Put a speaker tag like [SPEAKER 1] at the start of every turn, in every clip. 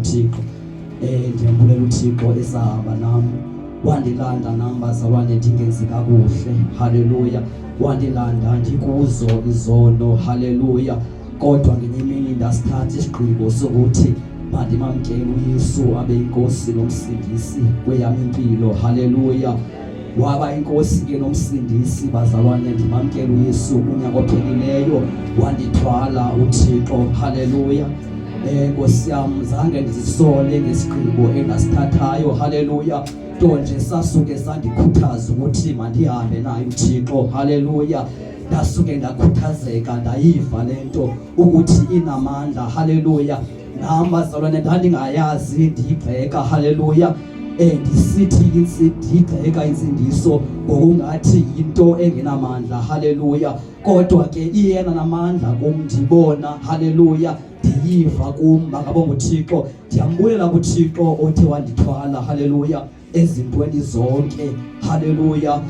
[SPEAKER 1] uThixo. Ndiyambulela uThixo esahamba nam, wandilanda nam bazalwane ndingenzi kakuhle. Haleluya. Wandilanda ndikuzo izono. Haleluya. Kodwa ngenye imini ndasithatha isigqibo sokuthi mandimamkele uYesu abe inkosi nomsindisi kweyam impilo. Haleluya. Waba inkosi ke nomsindisi bazalwane, ndimamkele uYesu unyaka ophelileyo, wandithwala uThixo. Haleluya. Nkosi yam, zange ndizisole ngesigqibo endasithathayo. Haleluya. Nto nje sasuke sandikhuthaza ukuthi mandihambe naye uThixo. Haleluya. Ndasuke ndakhuthazeka, ndayiva le nto ukuthi inamandla. Haleluya. Nam bazalwane ndandingayazi, ndiyigxeka. Haleluya. Ndisithi ndiyigxeka insindiso ngokungathi yinto engenamandla. Haleluya. Kodwa ke iyena namandla kum, ndibona. Haleluya. Ndiyiva kum, makabonge uThixo. Ndiyambulela kuThixo othe wandithwala. Haleluya. Ezintweni zonke. Haleluya.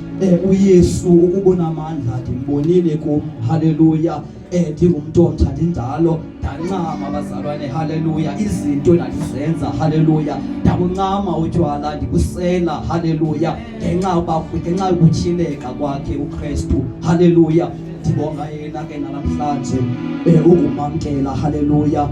[SPEAKER 1] uYesu ukubona amandla ndimbonile kum. Haleluya. Ndingumntu omtsha ndindalo, ndancama bazalwane. Haleluya. Izinto endandizenza. Haleluya. Ndabuncama utywala ndibusela. Haleluya. Ngenxa yokutyhileka kwakhe uKristu. Haleluya. Ndibonga yena ke namhlanje ukumamkela. Haleluya.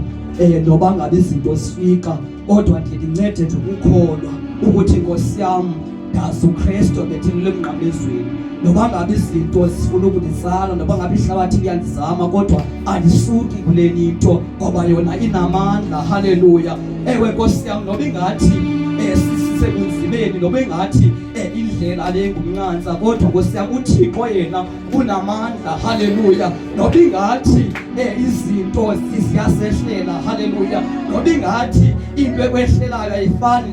[SPEAKER 1] Noba ngabe izinto zifika, kodwa ndiye ndincede nje ukukholwa ukuthi Nkosi yam, ndazi uKristu ebethelele emnqamlezweni. Noba ngabe izinto zifuna ukunditsala, noba ngabe ihlabathi liyandizama, kodwa andisuki kuleni into ngoba yona inamandla. Haleluya. Ewe Nkosi yam, noba ingathi sisebunzimeni, noba ingathi indlela le ngumnqantsa, kodwa Nkosi yam uThixo yena unamandla. Haleluya. Noba ingathi izinto ziyasehlela. Haleluya. Noba ingathi into ekwehlelayo ayifani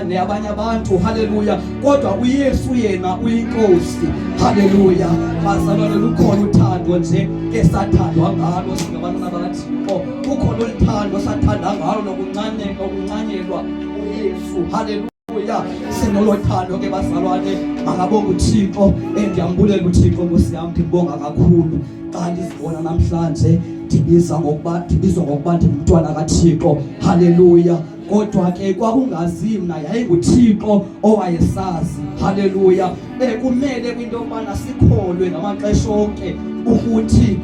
[SPEAKER 1] neyabanye abantu. Haleluya. Kodwa uYesu yena uyinkosi. Haleluya. Bazalwane, lukhona uthando nje esathandwa ngalo singabantwana bakaThixo. Kukhona oluthando sathanda ngalo nokuncanyelwa uYesu. Haleluya. Sinolothando ke bazalwane, makabonge uThixo. Ndiyambulela uThixo Nkosi yam, ndimbonga kakhulu xa ndizibona namhlanje ndibizwa ngokuba ndingumntwana kaThixo. Haleluya. Kodwa ke kwakungazi mna, yayinguThixo owayesazi. Haleluya. Kumele kwinto yokubana sikholwe ngamaxesha onke ukuthi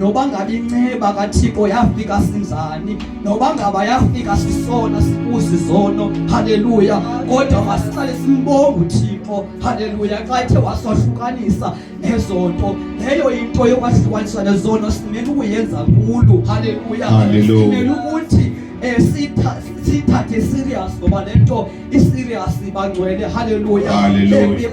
[SPEAKER 1] noba ngabe inceba kaThixo yafika sinjani, noba ngaba yafika sisona sikuzi zono. Haleluya. Kodwa masiqale simbonge uThixo. Haleluya. Xa ethe wasohlukanisa nezonto, leyo into yokwahlukaniswa nezono simele ukuyenza nkulu. Haleluya. Simele ukuthi sithathe serious ngoba lento iserious bangcwele. Haleluya.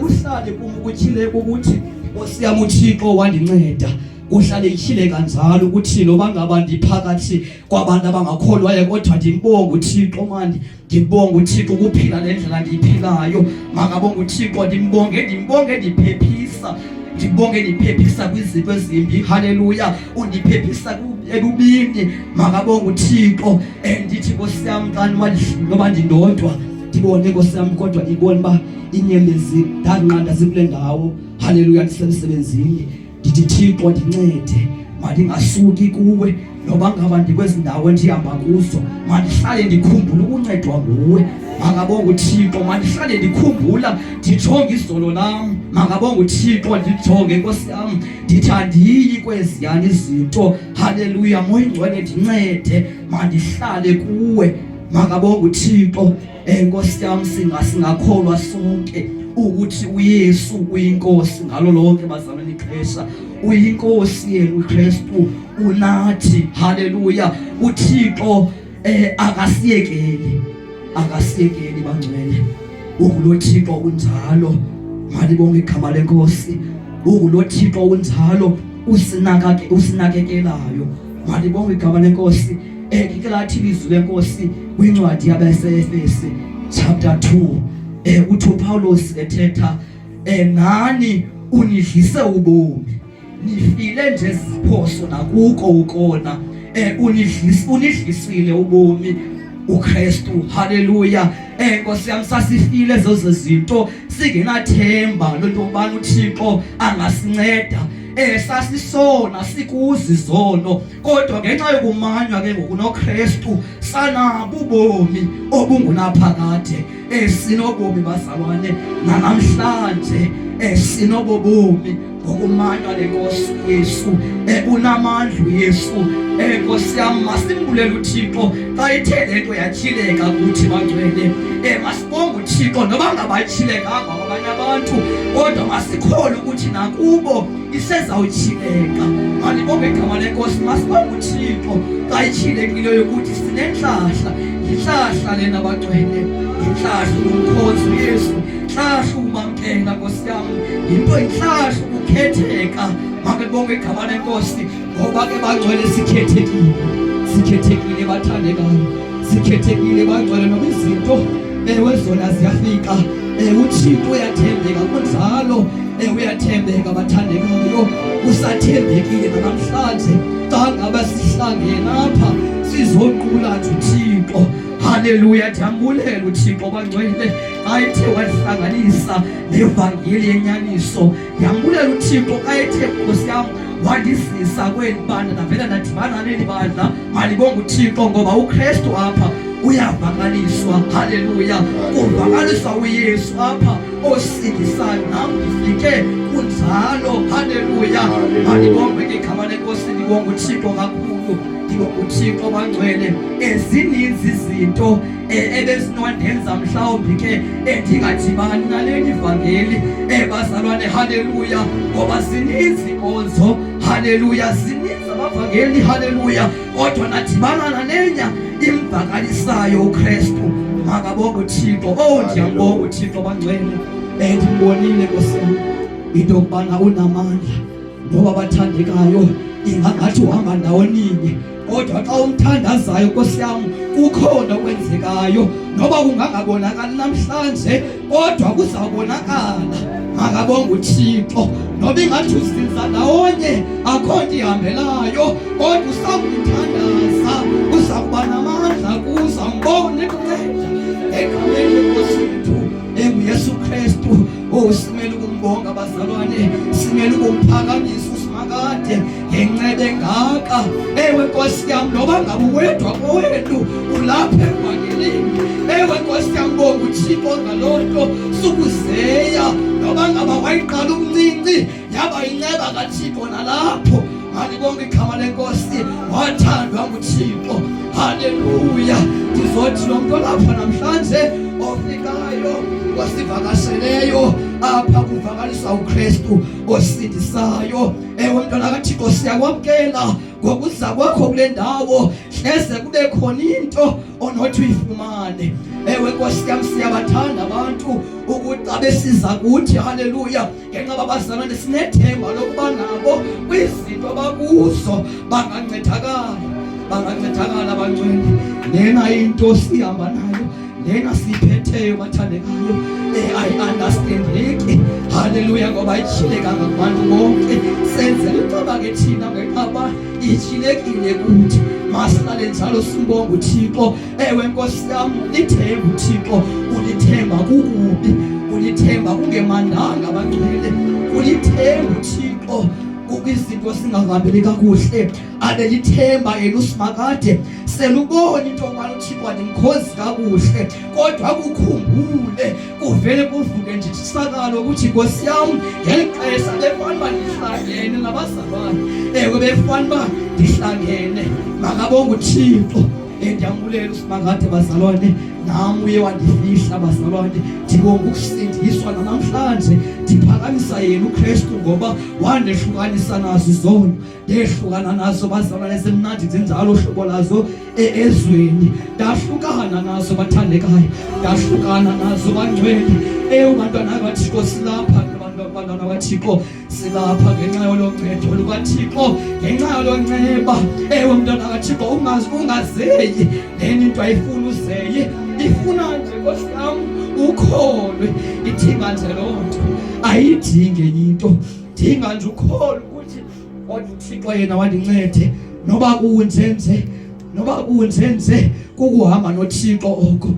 [SPEAKER 1] Kuhlale kum ukutyhileka ukuthi Nkosi yam uThixo wandinceda. Kuhlale ityhile kanjalo ukuthi noba ngaba ndiphakathi kwabantu abangakholwayo, kodwa ndimbonge uThixo mani, ndimbonge uThixo ukuphila le ndlela ndiyiphilayo. Makabonge uThixo, ndimbonge, ndimbonge ndiphephisa, ndimbonge ndiphephisa kwizinto ezimbi. Haleluya. Undiphephisa ebubini. Makabonge uThixo. Ndithi Nkosi yam xa noba ndindodwa, ndibone Nkosi yam, kodwa ndibone uba inyembezi ndanqanda zikule ndawo. Haleluya. Ndisemsebenzini, ndithi Thixo ndincede, mandingasuki kuwe, noba ngaba ndikwezi ndawo endihamba kuzo, mandihlale ndikhumbula ukuncedwa nguwe. Makabonge uThixo, mandihlale ndikhumbula, ndijonge izolo lam. Makabonge uThixo, ndijonge Nkosi yam, ndithi andiyi kweziyana izinto. Haleluya. Moya Ingcwele ndincede, mandihlale kuwe. Makabonge uThixo. Nkosi yam, singakholwa sonke ukuthi uYesu uyinkosi ngalo lonke bazalwane ixesha. Uyinkosi yena uKristu unathi. Haleluya. uThixo akasiyekeli, akasiyekeli bangcwele. Ungulo Thixo unjalo. Malibonge igama lenkosi. Ungulo Thixo unjalo, usinakekelayo. Malibonge igama lenkosi. Ke lathi ilizwi lenkosi kwincwadi yabaseEfesi chapter 2, uthi uPawulos ethetha, nani unidlise ubomi, nifile nje ziphoso nakuko ukona. Unidlisile ubomi uKristu. Haleluya. Nkosi yam, sasifile zezo zinto, singenathemba lento yokubana uThixo angasinceda. Sasisona sikuzi izono, kodwa ngenxa yokumanywa ke ngoku noKristu sanabo ubomi obungunaphakade. Sinobomi bazalwane nanamhlanje, sinobo bomi ngokumanywa nenkosi Yesu. Unamandla uYesu. Nkosi yam, masimbulele uThixo xa ithe le nto yatyhileka kuthi bangcwele. Masibonge uThixo noba ngabatyhilekanga kwabanye abantu, kodwa masikholwe ukuthi nakubo isezawutyhileka. Malibonge igama lenkosi. Masibonge uThixo xa ityhilekileyo ukuthi sinentlahla. Yintlahla lena bangcwele, yintlahla ukumkhonza uYesu, ntlahla ukumamkela nkosi yam, yinto intlahla ukukhetheka. Makubonge igama lenkosi, ngoba ke bangcwele sikhethekile, sikhethekile bathandekayo, sikhethekile bangcwele. Noba izinto ewe zona ziyafika, uThixo uyathembeka, kunjalo, uyathembeka bathandekayo, usathembekile namhlanje. Xa ngaba sihlangene apha sizonqula nje uThixo. Haleluya, ndiyambulela uThixo bangcwele xa ethe wandihlanganisa nevangeli yenyaniso. Ndiyambulela uThixo xa ethe nkosi yam wandizisa kweli bandla, ndavela ndadibana neli bandla. Malibonge uThixo ngoba uKristu apha uyavakaliswa. Haleluya, kuvakaliswa uYesu apha osindisayo, nam ndifike kunjalo. Haleluya, malibongwe ke igama lenkosi. Ndibonga uThixo kakhulu, ndibonga uThixo bangcwele. Ezininzi izinto ebezinondenza mhlawumbi ke endingadibani naleli ivangeli, bazalwane. Haleluya, ngoba zininzi inkonzo, haleluya, zininzi abavangeli, haleluya, kodwa nadibana nalenya imvakalisayo uKristu. Makabonge uThixo. Oh, ndiyambonga uThixo bangcwele. Ndimbonile nkosi yam into yokubana unamandla, noba bathandekayo ingangathi uhamba ndawoninye, kodwa xa umthandazayo nkosi yam kukhona okwenzekayo, noba kungangabonakali namhlanje kodwa kuzawubonakala. Makabonge uThixo. Noba ingathi uzinza ndawonye akho nto ihambelayo, kodwa usakuthandaza uza kuba namandla, kuza mbone kunceda egameni lenkosi yethu enguYesu Kristu. Oh, simele ukumbonga bazalwane, simele ukumphakamisa uSimakade ngenceba engaka. Ewe nkosi yam, noba ngabe uwedwa kowenu ulapha evangelini, ewe nkosi yam, bonga uThixo ngaloo nto. Sukuzeya, noba ngaba wayiqala umncinci yaba inceba kaThixo nalapho. Malibonge igama lenkosi, wathandwa nguThixo. Haleluya. Ndizothi lo mntu olapha namhlanje ofikayo osivakasheleyo apha kuvakaliswa uKristu osindisayo. Ewe mntwana kaThixo, siyakwamkela ngokuza kwakho kule ndawo, hleze kube khona into onothi uyifumane. Ewe nkosi yam, siyabathanda abantu ukuthi xa besiza kuthi, haleluya, ngenxa babazalwane sinethemba lokuba nabo kwizinto abakuzo bangancedakala, bangancedakala abangcwele. Lena into sihamba nayo, lena siyiphetheyo bathandekayo, ayi-understandeki, haleluya, ngoba ityhilekanga kubantu bonke. Senzela icaba ke thina ngenxa ityhilekile kuthi. Masihlale njalo simbonga uThixo. Ewe nkosi yam, lithemba uThixo, ulithemba kukubi, ulithemba kungemandanga abangcwele, ulithemba uThixo izinto zingahambeli kakuhle, abe lithemba yena uSimakade. Selubona into yokubana uThixo andimkhonzi kakuhle, kodwa akukhumbule, kuvele kuvuke nje isakalo ukuthi nkosi yam, ngeli xesha befana uba ndihlangene nabazalwane. Ewe, befana uba ndihlangene. Makabonge uThixo. Ndiyambulela uSimakade bazalwane, nam uye wandifihla bazalwane. Ndibonga ukusindiswa nanamhlanje, ndiphakamisa yena uKristu ngoba wandehlukanisa nazo izono, ndehlukana nazo bazalwane, zimnandi zinjalo uhlobo lazo ezweni, ndahlukana nazo bathandekayo, ndahlukana nazo bangcwele. Ewe bantwana baThixo, silapha bantwana baThixo, silapha ngenxa yolo ncedo lukaThixo, ngenxa yolo nceba. Ewe mntwana kaThixo, ungazeyi. Lena into ayifuni uzeye, ifuna nje nkosi yam ukholwe. Idinga nje loo nto, ayidingi enye into, dinga nje ukholwe ukuthi kodwa uThixo yena wandincede, noba kunje nje, noba kunje nje, kukuhamba noThixo oko,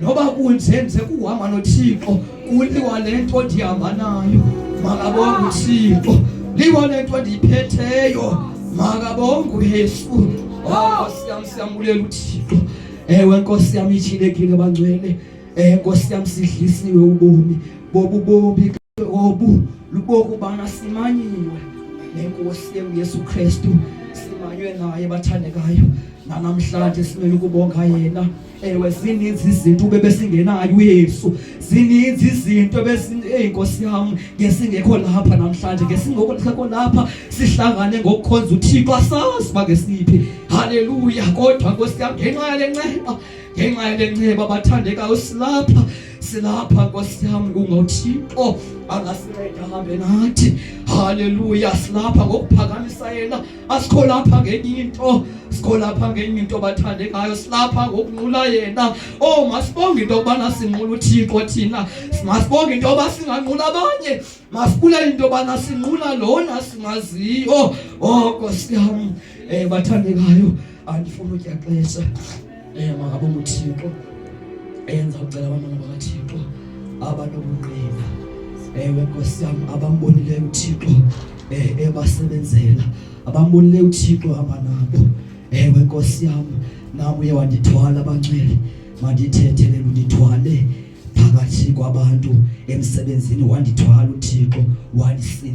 [SPEAKER 1] noba kunje nje kuhamba noThixo, kuliwa le nto ndihamba nayo. Makabonge uThixo. Liwa le nto endiyiphetheyo. Makabonge uYesu. Oh, Nkosi yam, siyambulela uThixo. Ewe Nkosi yam, ityhilekile bangcwele. Nkosi yam, sidlisiwe ubomi bobu bomi obu lubokubana simanyiwe nenkosi enguYesu Kristu, simanywe naye bathandekayo. Nanamhlanje simele ukubonga yena. Ewe, zininzi izinto bebesingenayo uYesu, zininzi izinto eyi Nkosi yam, ngesingekho lapha namhlanje, ngesingekho lapha sihlangane ngokukhonza uThixo, asazi uba ngesiphi. Haleluya! Kodwa Nkosi yam, ngenxa yale nceba, ngenxa yale nceba bathandekayo, silapha, silapha Nkosi yam, ungoThixo angasinceda ahambe nathi. Haleluya! Silapha ngokuphakamisa yena, asikho lapha ngenye into, sikho lapha ngenye into bathandekayo, silapha ngokunqula yena. Oh, masibonge into yokubana sinqula uThixo thina, masibonge into yoba singanqula abanye, masibulele into yobana sinqula lona simaziyo. Oh Nkosi yam, bathandekayo, andifuni utya xesha. Makabonge uThixo. Enza ucela abantwana bakaThixo abanobungqina, ewe Nkosi yam, abambonileyo uThixo ebasebenzela, abambonileyo uThixo hamba nabo. Ewe Nkosi yam, nam uye wandithwala abangcwele, mandithethelele, undithwale phakathi kwabantu emsebenzini, wandithwala uThixo, wandisinda.